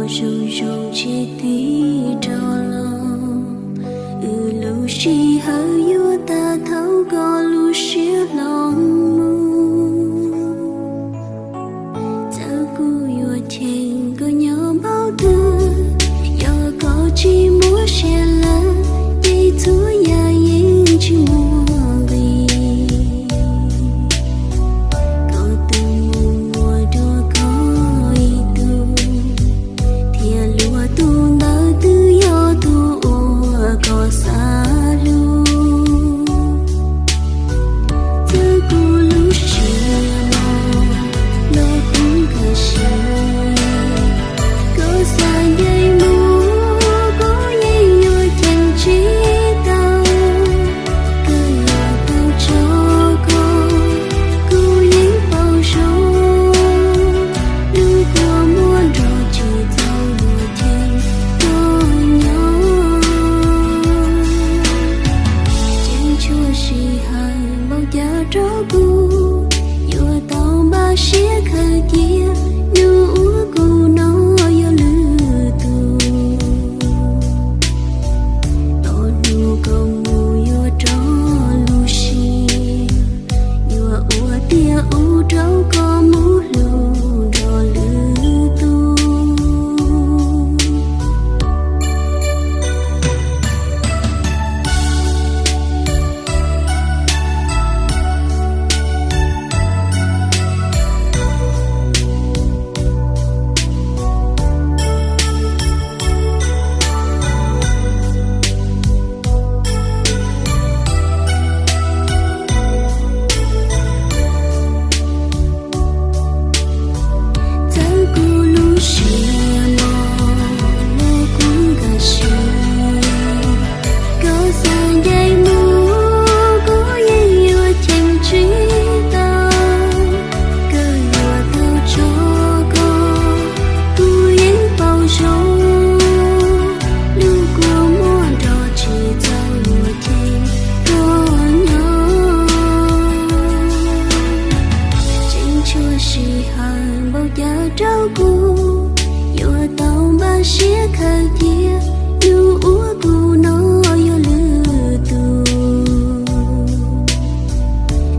Zoo zoo tsis tig rov los, wb lub sij hawm yuav tag thaum koj lub siab hlob mus. Txawm kuv yuav cheem koj nyob npaum twg, yog koj tsis muaj siab lawm, ces txhua yam yeej tsis muaj nqis. Koj tus mus muaj dua koj ib tug, thiab luag tus ntawd twb yog tus uas koj xav hlub. Txawm kuv lub siab mos los kuv nkag siab, koj xav ncaim mus kuv yeej yuav cheem tsis tau. Koj yuav tau tso koj, kuv yeej paub zoo, lub kua muag nrog tsis txaus yuav cheem koj nyob. Tseem tshuav sij hawm npaum cas rau kuv, yuav tau npaj siab khaws cia, hnub uas kuv no yog lwm tus. Txog hnub koj mus yuav rov lub siab, yuav ua tiag ua rau koj mus hlub nrog lwm tus. Txawm kuv lub siab mos los kuv nkag siab, koj xav ncaim mus kuv yeej yuav cheem tsis tau. Koj yuav tau tso koj, kuv yeej paub zoo, lub kua muag nrog tsis txaus yuav cheem koj nyob. Tseem tshuav sij hawm npaum cas rau kuv, yuav tau npaj siab khaws cia, hnub uas kuv no yog lwm tus.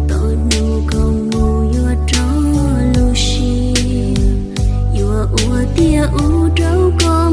Txog hnub koj mus yuav rov lub siab, yuav ua tiag ua rau koj